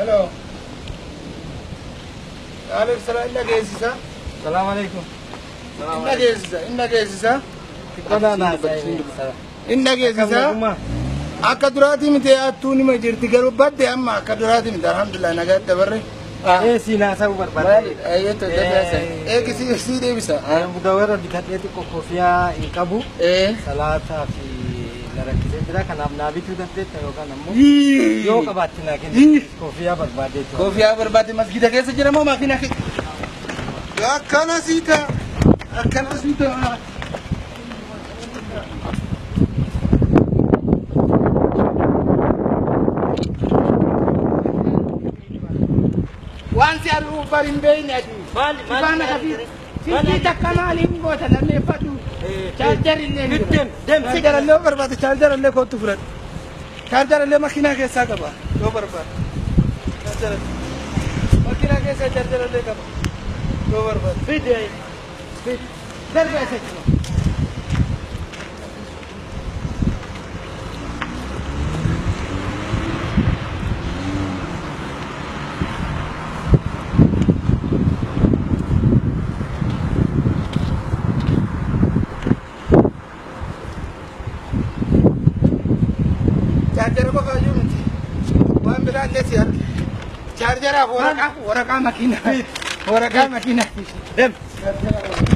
Hello. Alex salaam inna geessisa. Salaam alaikum. Inna geessisa. Inna geessisa. Xiqqoo Inna geessisa. Akka duraatii miti hattuu nima jirti garuu badde amma akka duraatii miti alhamdulillah nagaa dabarre. Ee siin haasa'uu barbaade. Eegi si deebisa. Mudawara bitadhee xiqqoo kofiyaa hin qabu. Salaataa fi na rakkisee jira. Kanaaf naa bituu dandeetta yookaan ammoo yoo qabaatte naa kenni. Kofiyaa barbaadee tura. Kofiyaa barbaade masgida keessa jira moo makiina keessa? Akkana sii ta'a. Akkana sii ta'a. Waan si arguuf bar hin beekne ati. Maali Sifaana kafi. Silkii takka maaliin goota lammeeffadhu. Chaarjarri illee ni jira. Deem deem. Chaarjarallee yoo barbaade chaarjarallee kootu fudhadhu. Chaarjarallee makiinaa keessaa qaba yoo barbaade. Chaarjarallee. Makiinaa keessaa chaarjarallee qaba yoo barbaade. Fide. Darba isa jira. Chaarjara qofa iyyuu miti. Waan biraa illee si arge. Chaarjaraaf waraqaa waraqaa makiinaa. Waraqaa makiinaa. Deem. Chaarjara.